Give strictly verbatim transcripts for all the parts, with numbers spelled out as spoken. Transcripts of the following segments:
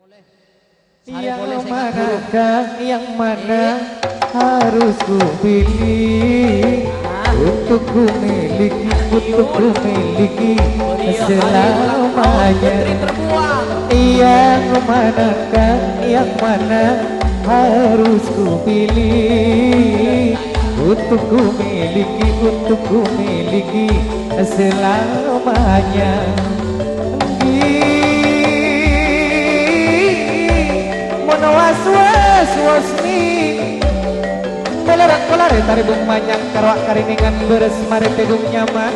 Yang manakah, yang mana harus ku pilih? Untuk ku miliki, untuk ku miliki selamanya. Yang manakah, yang mana harus ku pilih? Untuk ku miliki, untuk ku miliki selamanya. Mon was-was, was-mi. Kolar-kolar, tarèbung manyang, karowa' karènèngan, bârâs marè tèdung nyaman.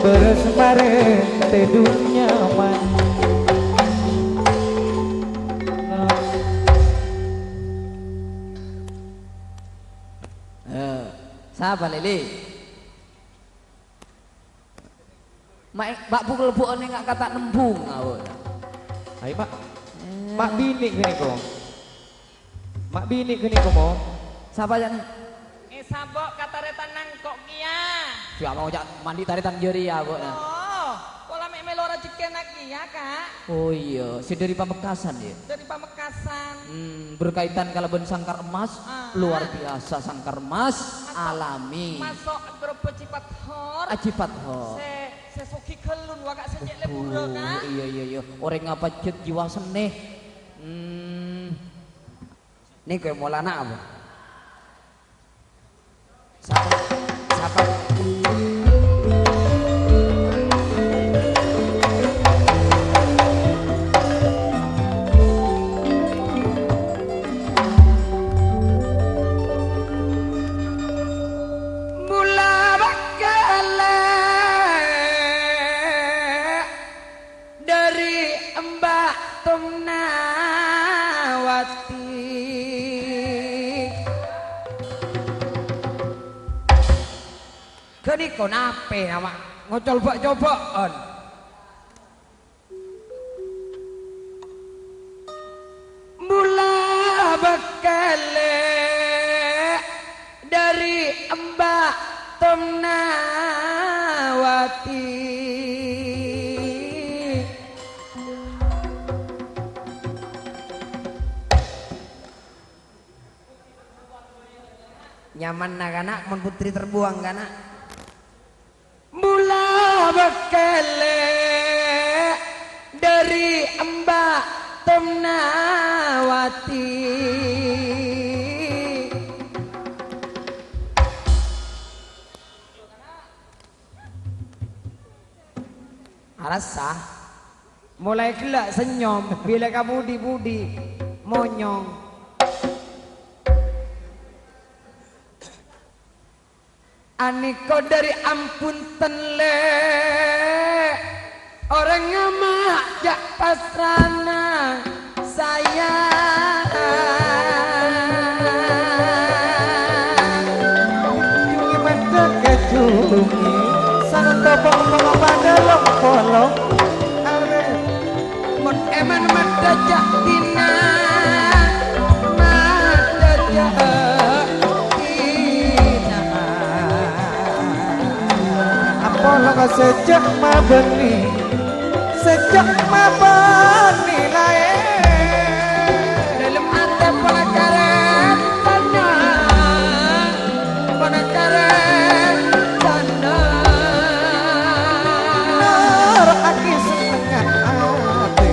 Bârâs marè tèdung nyaman. Eh, sapa, Lili? Ma', ma' bukol bu'en enga' kata nembung, awo. Ayo, Mak. Eh. Mak bini ghâniko. Mak bini ghâniko, Mo. Sapa, jani? Eh, sabo' ka tarètan nangko' kèya. Siya mau ca'na andi' tarètan jârèya, Bu, nah. Oh, pola mè' mèlo rajhekkèna kèya, Kak. Oh, iyâ, sè dâri Pamekasan, yâ? Dâri Pamekasan. Hmm, berkaitan kalabân sangkar emas, ah, luar biasa sangkar emas, maso', alami. Maso' grobo Cipat Hor. Ah, Cipat Hor. Sè, sè sogi ghâllu, wa, Kak, sè cè' lèbur, Kak. Iyâ, iyâ, iyâ. Orèng apa jhât jiwa sennè. Hmm. Nèko molana apa? Sapa? Sapa? Mula bâkal dâri Mbak Tumnawati. Ghâniko napè, Ama'? Ngocol bâ'-cobâ'ân. Mula bâkal dâri Mbak Tumnawati. Nyamanna, kana', mon putri terbuang, kana'. Mula bâkal dâri Mbak Tumnawati. Arassa. Molaè ghellâ' sènnyom, bilâ ka budi-budi monyong. Anèko dâri ampunten, Lè', orèng ama' jhâ' pasrana sayang. Jhungi maddhâ ka jhungi, sanonto pong-pongo padâ long-polong arè. Mon èman maddhâ jhâ' dinah, maddhâ jhâ' dinah. Apolong sèjjhâ' mabânnè, sèjjhâ' mabânnè laèn. Dâlem atè pola karètana. Panangkarè sandhâr. Noro'aghi sennengnga atè.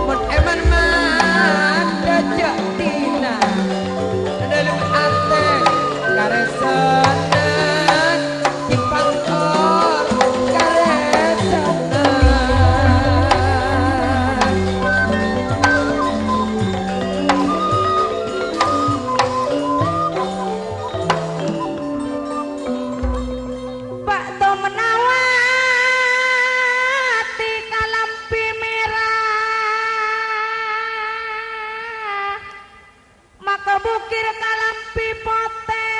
Mon èman maddhâ jhâ' dinah, dâlem atè karè senneng, sè pangkor karè senneng. Bâkto Menawati kalambi mèra, maka Bukir kalambi potè,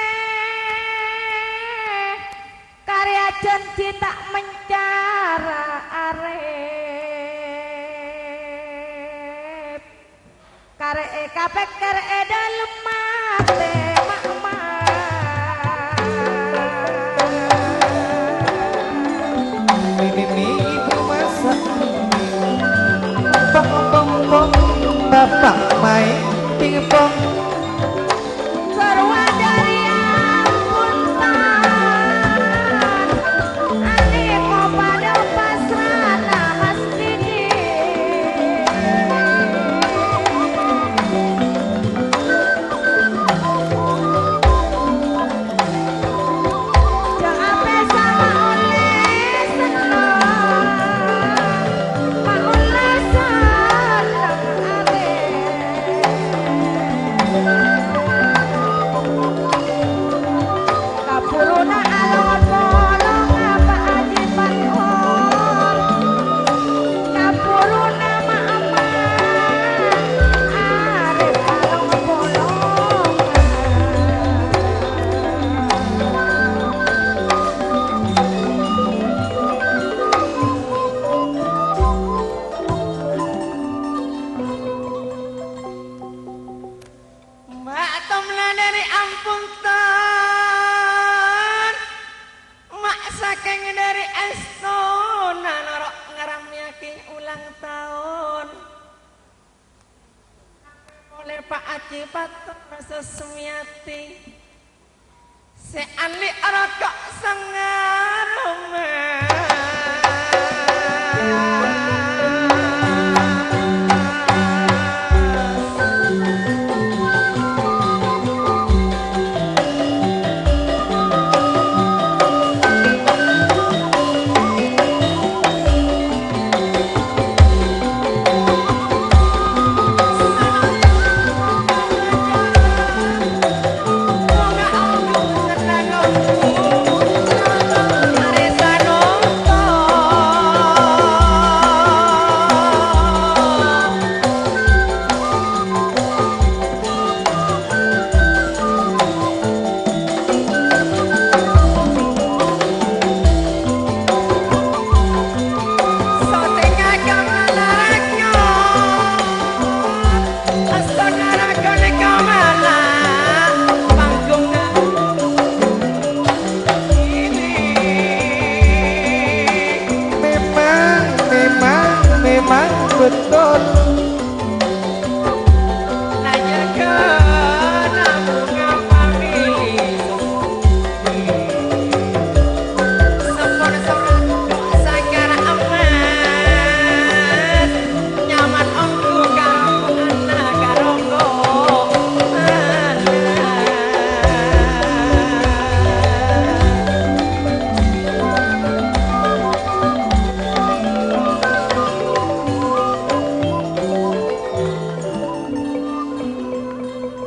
karè ajhânjhi ta' mencara arèp. Karè èkapèkkèr è dâlem atè, ma'-, ma'. Mimimi ibu masak. Pong, pong, pong. Pak main pingpong. Purwodari ampon tan, anèko padâ pasrana Mas Didi. Ma' tomna dâri ampon tan, ma' sakèng dâri èstona noro' ngaramèyaghi ulang taon. Polè Pa' Aji Pator Sasmiyati. Sè andi' roko' sangaroma. Memang, memang, memang betul.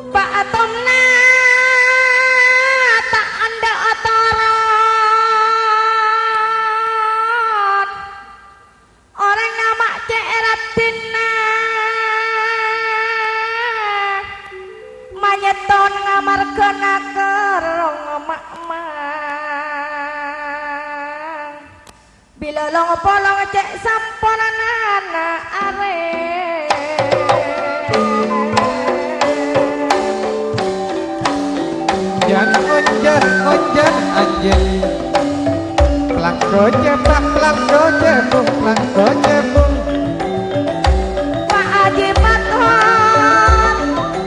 Pa' Tomna ta' endâ' toron. Orèng nyama cè' raddhinna. Manyèton ngamarghâna kerrong ma'-emma'. Bilâ long-polong cè' sampornana arè. Jan onjan, onjan anjing. Pelangko cebak, pelangko cebung, pelangko cebung. Pa' Aji Pator,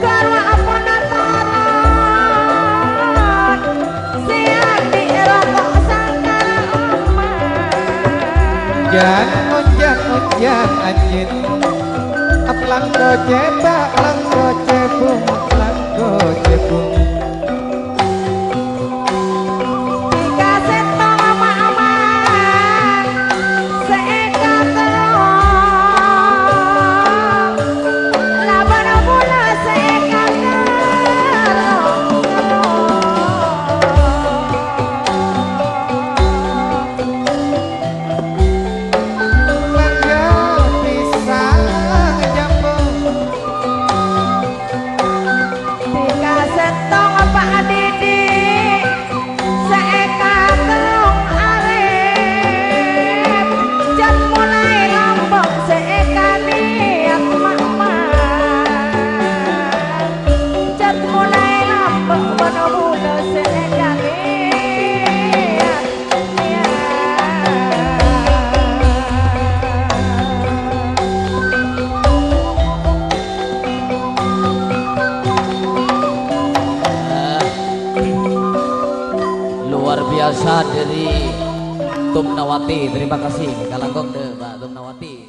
ghâruwa ampon atoran, sè andi' roko' sangkara omma. Jan onjan, onjan anjing. Pelangko cebak, pelangko cebung, pelangko cebung. Dhika sèttong ma'-emma' sè èkaterro, labâna bulâ sè èkaterro. Mangga pisang jambu. Dhika sèttong Biasa dari Tumnawati. Terima kasih. Kalangkong deh, Mbak Tumnawati.